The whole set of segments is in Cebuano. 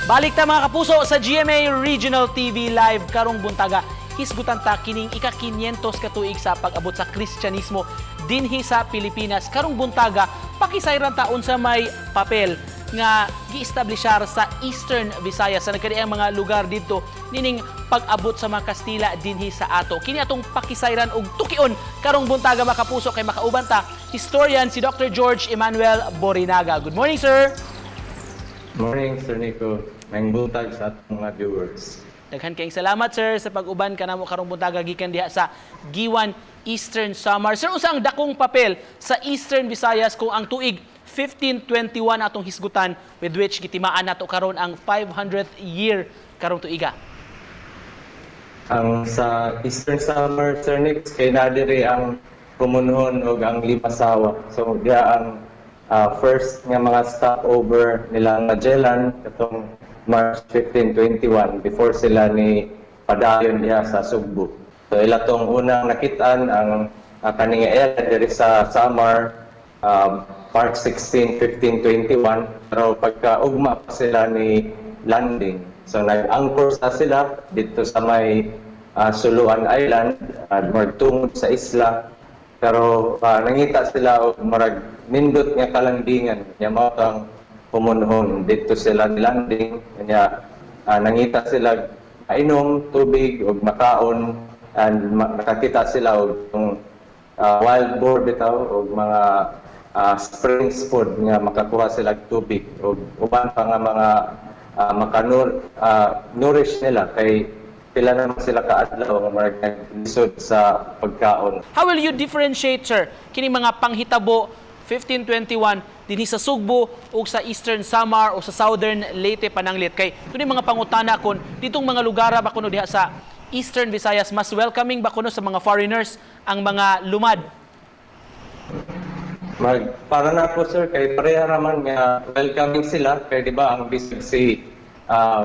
Balik ta, mga kapuso, sa GMA Regional TV Live karong buntaga. Hisgutan ta kining ika-500 ka tuig sa pag-abot sa Kristyanismo dinhi sa Pilipinas. Karong buntaga, pakisayran ta unsa may papel nga gi-establishar sa Eastern Visayas, sa nagkadiang mga lugar didto, nining pag-abot sa mga Kastila dinhi sa ato. Kini atong pakisayran og tukion karong buntaga, mga kapuso, kay makauban ta historian si Dr. George Emmanuel Borinaga. Good morning, sir. Morning, Sir Nico. Maayong buntag sa atong mga viewers. Daghan kayong salamat, sir, sa pag-uban kanamo karong buntaga gikan diha sa Guiuan, Eastern Samar. Sir, unsa ang dakong papel sa Eastern Visayas kung ang tuig 1521 atong hisgutan, with which gitimaan nato karon ang 500th year karong tuiga? Ang sa Eastern Samar, Sir Nick, kay naa diri ang Homonhon ug ang Limasawa. So diha ang first nga mga stopover nila Magellan katong March 1521 before sila ni padayon diha sa Sugbo. So ila tong unang nakitaan ang kaning area diri sa Samar, March 16, 1521, pero pagka ugma pa sila ni landing. So nag-anchor sa sila dito sa may Suluan Island, magtungod sa isla, pero nangita sila og murag nindot nga kalandingan nya mao tang Homonhon. Dito sila nilanding nya nangita sila inom tubig ug makaon and nakakita sila og wild boar bitaw og mga springs food nga makakuha sila og tubig ug uban pa nga mga makanur nourish nila kay pila naman sila kaadlaw nga murag naglisod sa pagkaon. How will you differentiate, sir, kini mga panghitabo 1521 dinhi sa Sugbo ug sa Eastern Samar o sa Southern Leyte pananglit? Kay kini mga pangutana kon ditong mga lugar ba kuno diha sa Eastern Visayas, mas welcoming ba kuno sa mga foreigners ang mga lumad? Para na po, sir, kay pareha raman nga welcoming sila kay di ba ang bisag si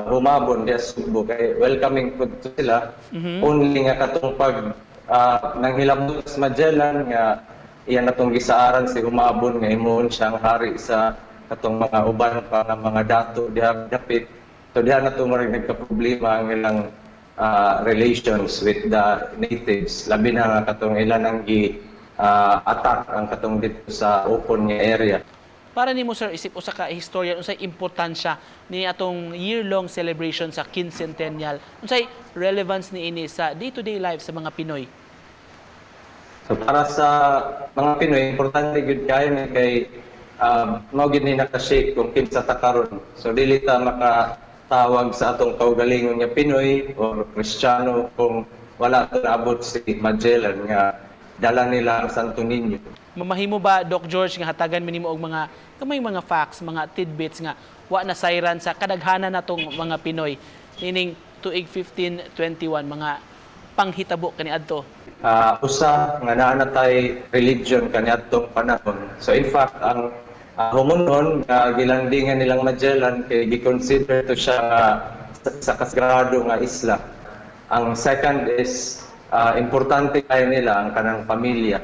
Humabon diha sa Sugbo kay welcoming pud to sila. Only nga katong pag nanghilabot sa Magellan nga iya na tong gisaaran si Humabon nga himuon siyang hari sa katong mga uban pa nga mga dato diha dapit. So diha na to murag nagka-problema ang ilang relations with the natives, labi na nga katong ilan ang gi attack ang katong dito sa open nga area. Para nimo, sir, isip usa ka historian, unsay importansya ni atong year-long celebration sa quincentennial? Unsay relevance niini sa day-to-day life sa mga Pinoy? So para sa mga Pinoy, importante gyud kayo ni kay mao gyud ni naka-shape kung kinsa ta karon. So dili ta makatawag sa atong kaugalingon nga Pinoy or Kristiyano kung wala ta naabot si Magellan nga dala nila ang Santo Niño. Mamahimo ba, Doc George, nga hatagan mi nimo og mga gamay mga facts, mga tidbits nga wa na sayran sa kadaghanan natong mga Pinoy nining tuig 1521, mga panghitabo kaniadto? Usa nga naa na tay religion kaniadtong panahon. So in fact, ang Homonhon nga gilandingan nilang Magellan kay gi-consider to siya nga sa kasagrado nga isla. Ang second is importante kayo nila ang kanang pamilya.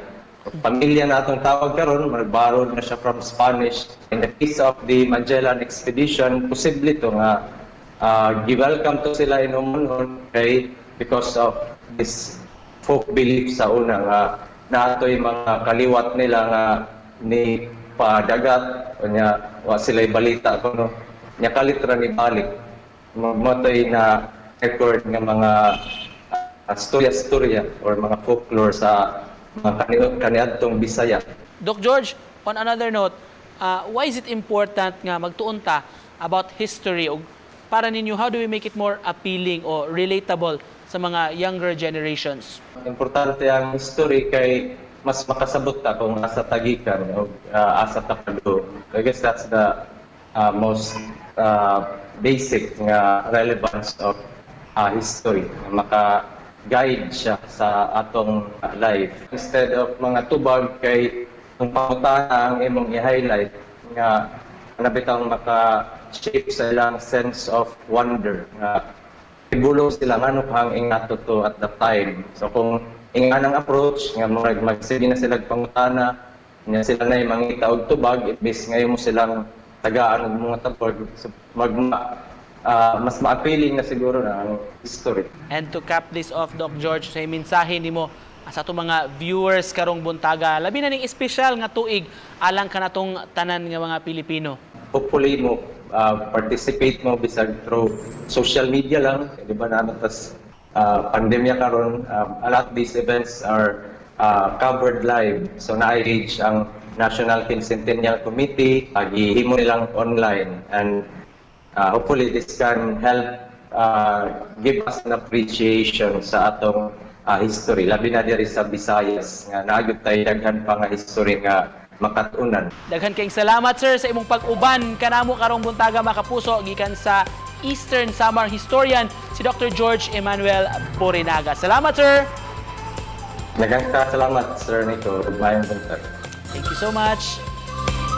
Pamilya na atong tawag karon, mag-borrowed na siya from Spanish. In the case of the Magellan expedition, posible to nga gi-welcome to sila in Homonhon kay because of this folk belief sa una nga naatoy mga kaliwat nila nga ni padagat unya wa sila'y balita kuno nya kalit ra ni balik magmatay na record nga mga storya-storya or mga folklore sa mga kaniadtong Bisaya. Doc George, on another note, why is it important nga magtuon ta about history ug para ninyo, how do we make it more appealing o relatable sa mga younger generations? Importante ang history kay mas makasabot ta kung asa ta gikan o asa ta padung. I guess that's the most basic nga relevance of history. Maka-guide siya sa atong life. Instead of mga tubag kay kung pangutana ang imong i-highlight nga nabitang maka-shape sa ilang sense of wonder nga Tigulo sila ngano kang ingato to at the time. So kung inganang approach nga murag magsige na sila pangutana nya sila na mangita og tubag imbes ngayon mo silang tagaan og mga tubag, so mag mas ma-appealing na siguro na ang history. And to cap this off, Doc George, sa mensahe nimo sa atong mga viewers karong buntaga, labi na ning espesyal nga tuig alang kanatong tanan nga mga Pilipino. Hopefully mo participate mo bisag through social media lang, di ba, na tas pandemya karon, a lot of these events are covered live. So na-engage ang National Quincentennial Committee, gihimo nilang online, and hopefully this can help give us an appreciation sa atong history, labi na diri sa Visayas nga naa gyud tay daghan pa nga history nga makat-unan. Daghan kayong salamat, sir, sa imong pag-uban kanamo karong buntaga, mga kapuso, gikan sa Eastern Samar historian si Dr. George Emmanuel Borinaga. Salamat, sir. Daghang salamat, Sir Nico, ug maayong buntag. Thank you so much.